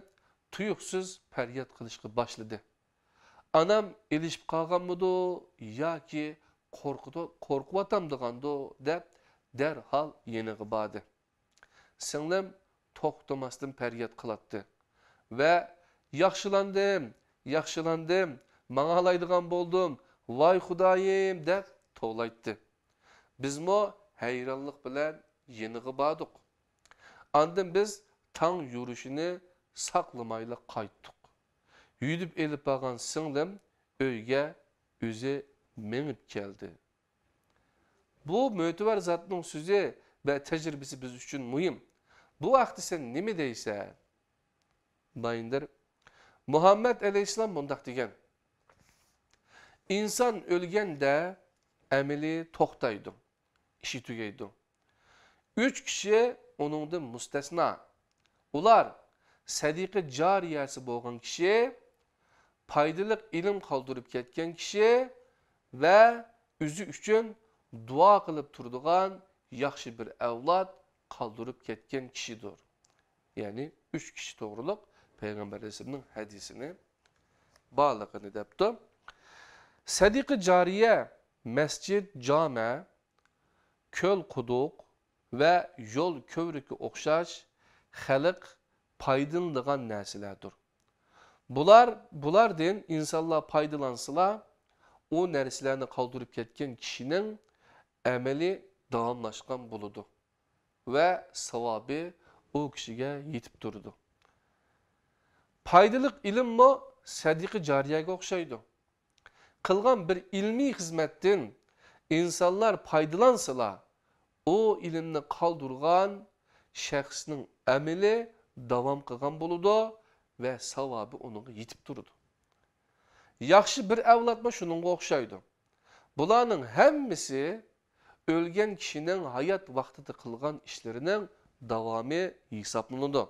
تۇيۇقسىز پەرياد قىلىشقا باشلىدى. ئانام ئېلىشىپ قالغانمىدۇ ياكى قورقۇتۇ-، قورقۇۋاتامدىغاندۇ دەپ، دەرھال يېنىغا باردى. سىڭلىم توختىماستىن پەرياد قىلاتتى ۋە «ياخشىلاندىم، ياخشىلاندىم، ماڭالايدىغان بولدۇم، ۋاي خۇدايىم!» دەپ توۋلايتتى. بىزمۇ ھەيرانلىق بىلەن يېنىغا باردۇق. ئاندىن بىز تاڭ يورۇشىنى ساقلىمايلا قايتتۇق. يۈدۈپ ئېلىپ بارغان سىڭلىم ئۆيگە ئۆزى مېڭىپ كەلدى. بۇ مۆتىۋەر زاتنىڭ سۆزى ۋە تەجرىبىسى بىز ئۈچۈن مۇھىم. بۇ ھەقتە سەن نېمە دەيسەن؟ بايىندىر، مۇھەممەد ئەلەيھىسسالام مۇنداق دېگەن: ئىنسان ئۆلگەندە ئەمىلى توختايدۇ، ئىشى تۈگەيدۇ. ئۈچ كىشى ئۇنىڭدىن مۇستەسنا. ئۇلار سەدىقە جارىيەسى بولغان كىشى، پايدىلىق ئىلىم قالدۇرۇپ كەتكەن كىشى ۋە ئۆزى ئۈچۈن دۇئا قىلىپ تۇرىدىغان ياخشى بىر ئەۋلاد قالدۇرۇپ كەتكەن كىشىدۇر. يەنى ئۈچ كىشى توغرۇلۇق پەيغەمبەر ئەلەيھىسسالامنىڭ ھەدىسىنى بارلىقىنى دەپتۇ. سەدىقە جارىيە مەسچىت، جامە، كۆل، قۇدۇق ۋە يول كۆۋرۈككە ئوخشاش خەلق پايدىلىنىدىغان نەرسىلەردۇر. بۇلار، بۇلاردىن ئىنسانلار پايدىلانسىلا، ئۇ نەرسىلەرنى قالدۇرۇپ كەتكەن كىشىنىڭ ئەمىلى داۋاملاشقان بولىدۇ ۋە ساۋابى ئۇ كىشىگە يېتىپ تۇرىدۇ. پايدىلىق ئىلىممۇ سەدىقە جارىيەگە ئوخشايدۇ. قىلغان بىر ئىلمىي خىزمەتتىن ئىنسانلار پايدىلانسىلا، ئۇ ئىلىمنى قالدۇرغان شەخسنىڭ ئەمىلى داۋام قىلغان بولىدۇ ۋە ساۋابى ئۇنىڭغا يېتىپ تۇرىدۇ. ياخشى بىر ئەۋلادمۇ شۇنىڭغا ئوخشايدۇ. بۇلارنىڭ ھەممىسى ئۆلگەن كىشىنىڭ ھايات ۋاقتىدا قىلغان ئىشلىرىنىڭ داۋامى ھېسابلىنىدۇ.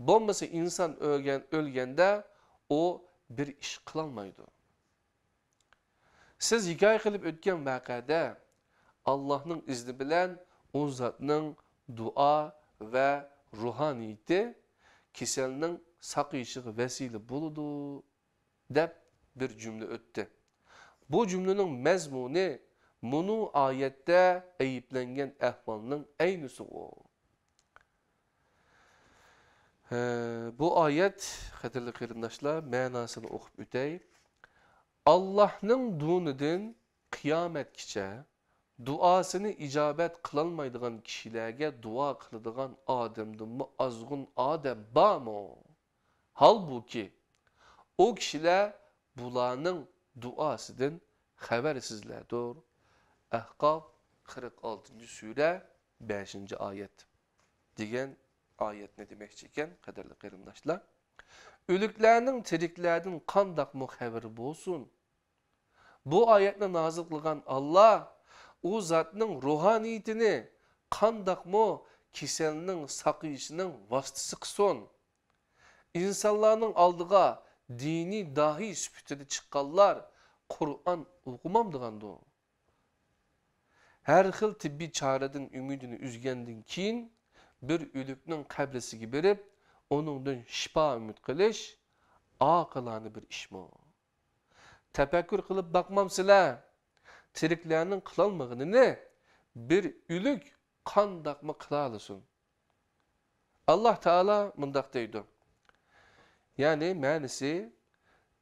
بولمىسا ئىنسان ئۆلگەن، ئۆلگەندە ئۇ بىر ئىش قىلالمايدۇ. سىز ھېكايە قىلىپ ئۆتكەن ۋەقەدە، ئاللاھنىڭ ئىزنى بىلەن ئۇ زاتنىڭ دۇئا ۋە روھانىيىتى كېسەلنىڭ ساقىيىشىغا ۋەسىلە بولىدۇ، دەپ بىر جۈملە ئۆتتى. بۇ جۈملىنىڭ مەزمۇنى مۇنۇ ئايەتتە ئەيىبلەنگەن ئەھۋالنىڭ ئەينىسىغۇ. ھە، بۇ ئايەت، قەدىرلىك قېرىنداشلار، مەناسىنى ئوقۇپ ئۆتەي. ئاللاھنىڭ دۇنىدىن قىيامەتكىچە دۇئاسىنى ئىجابەت قىلالمايدىغان كىشىلەرگە دۇئا قىلىدىغان ئادەمدىنمۇ ئازغۇن ئادەم بارمۇ؟ ھالبۇكى، ئۇ كىشىلەر بۇلارنىڭ دۇئاسىدىن خەۋەرسىزلەردۇر. ئەھقاف، قىرىق ئالتىنچى سۈرە، بەشىنچى ئايەت دېگەن ئايەتنى دېمەكچى ئىكەن، قەدىرلىك قېرىنداشلار. ئۆلۈكلەرنىڭ تىرىكلەردىن قانداقمۇ خەۋىرى بولسۇن؟ بۇ ئايەتنى نازىل قىلغان ئاللا ئۇ زاتنىڭ روھانىيىتىنى قانداقمۇ كېسەلنىڭ ساقىيىشىنىڭ ۋاسىتىسى قىلسۇن؟ ئىنسانلارنىڭ ئالدىغا دىنىي داھىي سۈپىتىدە چىققانلار قۇرئان ئوقۇمامدىغاندۇ؟ ھەر خىل تېببىي چارىدىن ئۈمىدىنى ئۈزگەندىن كېيىن، بىر ئۆلۈكنىڭ قەبرىسىگە بېرىپ، ئۇنىڭدىن شىپا ئۈمىد قىلىش، ئاقىلانە بىر ئىشمۇ؟ تەپەككۇر قىلىپ باقمامسىلەر؟ تىرىكلەرنىڭ قىلالمىغىنىنى بىر ئۆلۈك قانداقمۇ قىلالىسۇن؟ ئاللاھ تائالا مۇنداق دەيدۇ، يەنى مەنىسى،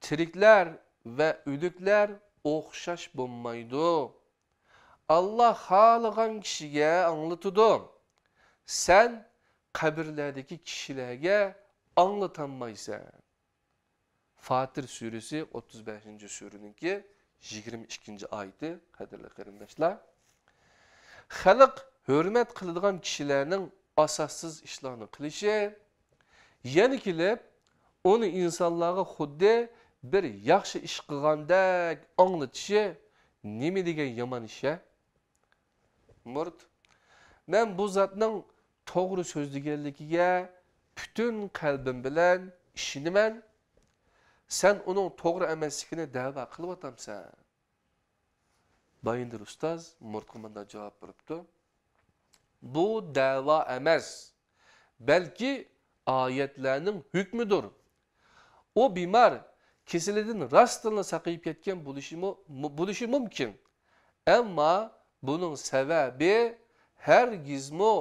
تىرىكلەر ۋە ئۆلۈكلەر ئوخشاش بولمايدۇ. ئاللاھ خالىغان كىشىگە ئاڭلىتىدۇ. سەن قەبرىلەردىكى كىشىلەرگە ئاڭلىتالمايسەن. فاتىر سۈرىسى، ئوتتۇز بەشىنچى سۈرىنىڭكى يىگىرمە ئىككىنچى ئايىتى، قەدىرلىك قېرىنداشلار. خەلق ھۆرمەت قىلىدىغان كىشىلەرنىڭ ئاساسسىز ئىشلارنى قىلىشى، يەنە كېلىپ ئۇنى ئىنسانلارغا خۇددى بىر ياخشى ئىش قىلغاندەك ئاڭلىتىشى نېمە دېگەن يامان ئىش ھە؟ مۇرت، مەن بۇ زاتنىڭ توغرا سۆزلىگەنلىكىگە پۈتۈن قەلبىم بىلەن ئىشىنىمەن. سەن ئۇنىڭ توغرا ئەمەسلىكىنى دەۋا قىلىۋاتامسەن؟ بايىندىر ئۇستاز مۇرتقا مۇنداق جاۋاب بېرىپتۇ، بۇ دەۋا ئەمەس، بەلكى ئايەتلەرنىڭ ھۆكمىدۇر. ئۇ بىمار، كېسىلىدىن راستتىنلا ساقىيىپ كەتكەن بولۇشى مۇ-، مۇ-، بولۇشى مۇمكىن. ئەمما بۇنىڭ سەۋەبى ھەرگىزمۇ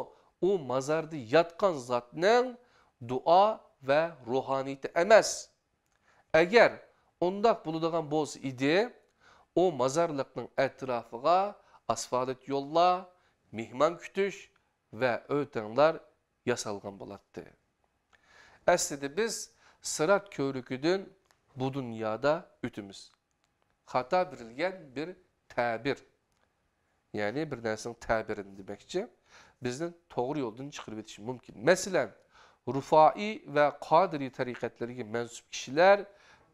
ئۇ مازاردا ياتقان زاتنىڭ دۇئا ۋە روھانىيىتى ئەمەس. ئەگەر ئۇنداق بولىدىغان بولسا ئىدى، ئۇ مازارلىقنىڭ ئەتراپىغا ئاسفالت يوللار، مېھمان كۈتۈش ۋە ئۆتەڭلار ياسالغان بولاتتى. ئەسلىدە بىز سىرات كۆۋرۈكىدىن بۇ دۇنيادا ئۆتىمىز. خاتا بېرىلگەن بىر تەبىر. يەنى بىر نەرسىنىڭ تەبىرىنى دېمەكچى. بىزنى توغرا يولدىن چىقىرىۋېتىشى مۇمكىن. مەسىلەن، رۇفائىي ۋە قادىرىي تەرىقەتلىرىگە مەنسۇپ كىشىلەر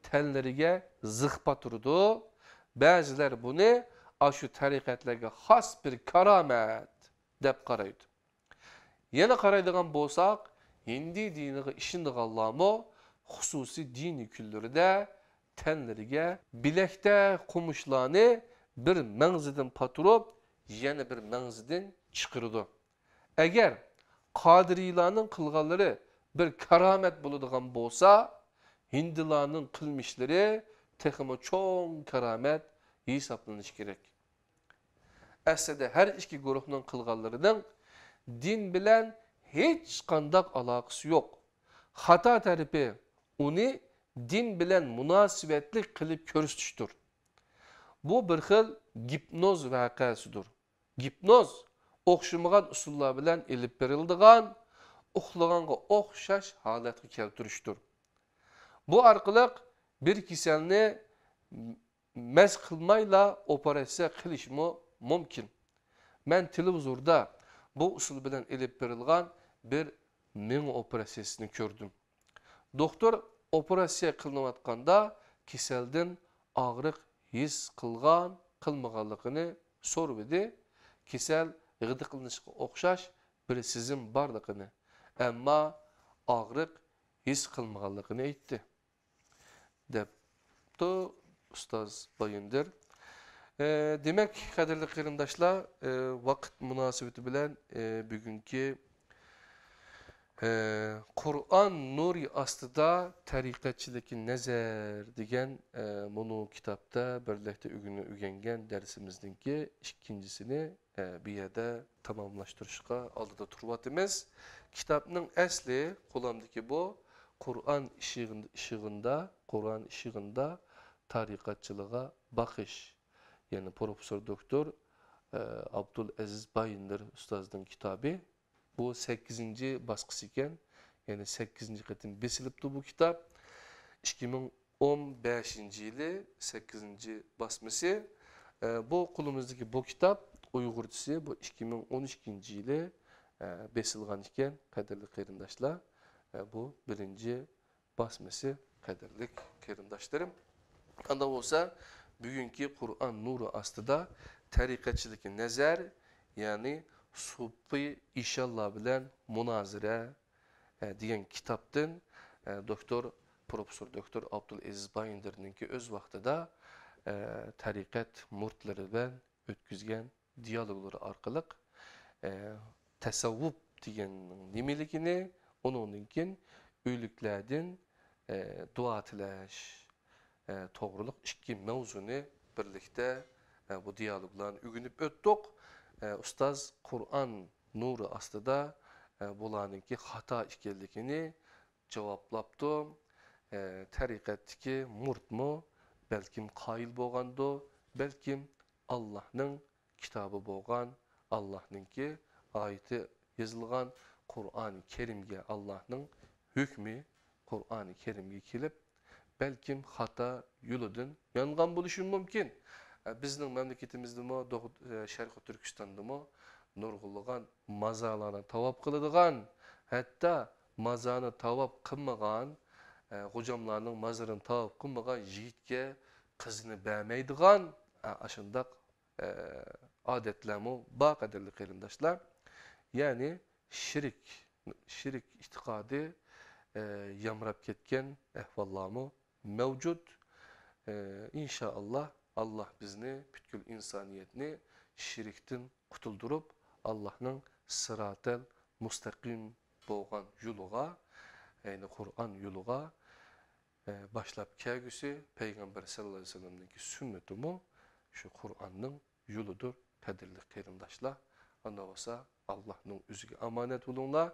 تەنلىرىگە زىخ پاتۇرىدۇ. بەزىلەر بۇنى ئاشۇ تەرىقەتلەرگە خاس بىر كارامەت دەپ قارايدۇ. يەنە قارايدىغان بولساق، ھىندى دىنىغا ئىشىنىدىغانلارمۇ خۇسۇسىي دىنىي كۈنلىرىدە تەنلىرىگە بىلەكتە قومۇشلارنى بىر مەڭزىدىن پاتۇرۇپ، يەنە بىر مەڭزىدىن چىقىرىدۇ. ئەگەر قادىرىيلارنىڭ قىلغانلىرى بىر كارامەت بولىدىغان بولسا، ھىندىلارنىڭ قىلمىشلىرى تېخىمۇ چوڭ كارامەت ھېسابلىنىشى كېرەك. ئەسلىدە ھەر ئىككى گۇرۇھنىڭ قىلغانلىرىنىڭ دىن بىلەن ھېچقانداق ئالاقىسى يوق. خاتا تەرىپى ئۇنى دىن بىلەن مۇناسىۋەتلىك قىلىپ كۆرسىتىشتۇر. بۇ بىر خىل گىپنوز ۋەقەسىدۇر. گىپنوز ئوخشىمىغان ئۇسۇللار بىلەن ئېلىپ بېرىلىدىغان ئۇخلىغانغا ئوخشاش ھالەتكە كەلتۈرۈشتۇر. بۇ ئارقىلىق بىر كېسەلنى مەس قىلمايلا ئوپېراتسىيە قىلىشمۇ مۇمكىن. مەن تېلېۋىزوردا بۇ ئۇسۇل بىلەن ئېلىپ بېرىلغان بىر مېڭە ئوپېراتسىيىسىنى كۆردۈم. دوختۇر ئوپېراتسىيە قىلىنىۋاتقاندا كېسەلدىن ئاغرىق ھېس قىلغان، قىلمىغانلىقىنى سورىۋىدى. كېسەل غىدىقلىنىشقا ئوخشاش بىر سېزىم بارلىقىنى، ئەمما ئاغرىق ھېس قىلمىغانلىقىنى ئېيتتى. دەپتۇ ئۇستاز بايىندىر. ئە، دېمەك، قەدىرلىك قېرىنداشلار، ئە، ۋاقىت مۇناسىۋىتى بىلەن، ئە، بۈگۈنكى، ئە، قۇرئان نۇرى ئاستىدا تەرىقەتچىلىككە نەزەر دېگەن، ئە، مۇنۇ كىتابتا بىرلىكتە ئۆگىنى-، ئۆگەنگەن دەرسىمىزنىڭكى ئىككىنچىسىنى ئە، بۇ يەردە تاماملاشتۇرۇشقا ئالدىدا تۇرۇۋاتىمىز. كىتابنىڭ ئەسلى قولۇمدىكى بۇ قۇرئان ئىشىغىن-، ئىشىغىندا، قۇرئان ئىشىغىندا تەرىقەتچىلىغا باقىش. يەنى پروفېسسور دوكتور، ئە، ئابدۇلئەزىز بايىندىر ئۇستازنىڭ كىتابى. بۇ سەككىزىنچى باسقۇچ ئىكەن. يەنى سەككىزىنچى قېتىم بېسىلىپتۇ بۇ كىتاب. ئىككى مىڭ ئون بەشىنچى يىلى سەككىزىنچى باسمىسى. ئە، بۇ قولىمىزدىكى بۇ كىتاب ئۇيغۇرچىسى بۇ ئىككى مىڭ ئون ئىككىنچى يىلى، ئە، بېسىلغان ئىكەن، قەدىرلىك قېرىنداشلار. ئە، بۇ بىرىنچى باسمىسى، قەدىرلىك قېرىنداشلىرىم. ئانداق بولسا، بۈگۈنكى قۇرئان نۇرى ئاستىدا تەرىقەتچىلىككە نەزەر، يەنى سوپى ئىشانلار بىلەن مۇنازىرە، ئە، دېگەن كىتابتىن، ئە، دوكتور، پروفېسسور دوكتور ئابدۇلئەزىز بايىندىرنىڭكى ئۆز ۋاقتىدا، ئە، تەرىقەت مۇرىتلىرى بىلەن ئۆتكۈزگەن دىيالوگلىرى ئارقىلىق، ئە، تەسەۋۋۇپ دېگەننىڭ نېمىلىكىنى، ئۇنىڭدىن كېيىن ئۆلۈكلەردىن ئە، دۇئا تىلەش، ئە، توغرۇلۇق ئىككى مەۋزۇنى بىرلىكتە، ئە، بۇ دىيالوگلارنى ئۆگىنىپ ئۆتتۇق. ئە، ئۇستاز قۇرئان نۇرى ئاستىدا، ئە، بۇلارنىڭكى خاتا ئىكەنلىكىنى جاۋابلاپتۇ. ئە، تەرىقەتتىكى مۇرىتمۇ بەلكىم قايىل بولغاندۇ، بەلكىم ئاللاھنىڭ كىتابى بولغان، ئاللاھنىڭكى ئايىتى يېزىلغان قۇرئانى كەرىمگە، ئاللاھنىڭ ھۆكمى قۇرئانى كەرىمگە كېلىپ، بەلكىم خاتا يولىدىن يانغان بولۇشى مۇمكىن. ئە، بىزنىڭ مەملىكىتىمىزدىمۇ، دوغ-، ئە، شەرقىي تۈركىستاندىمۇ نۇرغۇنلىغان مازارلارنى تاۋاپ قىلىدىغان، ھەتتا مازارنى تاۋاپ قىلمىغان، ئە، غوجاملارنىڭ مازىرىنى تاۋاپ قىلمىغان يىگىتكە قىزنى بەرمەيدىغان، ئە، ئاشۇنداق ئە، ئادەتلەرمۇ بار، قەدىرلىك قېرىنداشلار. يەنى شىرك، شىرك ئېتىقادى، ئە، يامراپ كەتكەن ئەھۋاللارمۇ مەۋجۇت. ئە، ئىنشائاللا، ئاللا بىزنى، پۈتكۈل ئىنسانىيەتنى شىركتىن قۇتۇلدۇرۇپ، ئاللانىڭ سىراتەل مۇستەقىم بولغان يولىغا، يەنى قۇرئان يولىغا، ئە، باشلاپ كەلگۈسى پەيغەمبەر سەللەللاھۇ ئەلەيھى ۋەسەللەمنىڭكى سۈننىتىمۇ شۇ قۇرئاننىڭ يولىدۇر، قەدىرلىك قېرىنداشلار. ئانداق بولسا، ئاللانىڭ ئۆزىگە ئامانەت بولۇڭلار.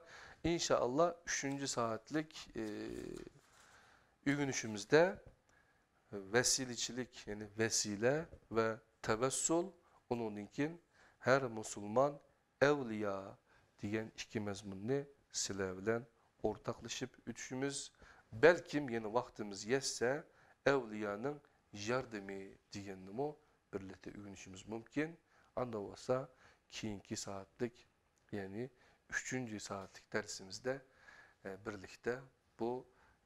ئىنشائاللا، ئۈچىنچى سائەتلىك، ئى، ئۆگىنىشىمىزدە ۋەسىلىچىلىك، يەنى ۋەسىلە ۋە تەۋەسسۇل، ئۇنىڭدىن كېيىن ھەر مۇسۇلمان ئەۋلىيا دېگەن ئىككى مەزمۇننى سىلەر بىلەن ئورتاقلىشىپ ئۆتۈشىمىز، بەلكىم يەنە ۋاقتىمىز يەتسە، ئەۋلىيانىڭ ياردىمى دېگەننىمۇ بىرلىكتە ئۆگىنىشىمىز مۇمكىن. ئانداق بولسا، كېيىنكى سائەتلىك، يەنى ئۈچىنچى سائەتلىك دەرسىمىزدە، ئە، بىرلىكتە بۇ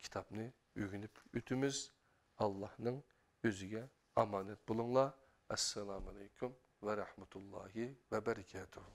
كىتابنى ئۆگىنىپ ئۆتىمىز. ئاللانىڭ ئۆزىگە ئامانەت بولۇڭلار. ئەسسالامۇ ئەلەيكۇم ۋە رەھمەتۇللاھى ۋە بەرىكاتۇھۇ.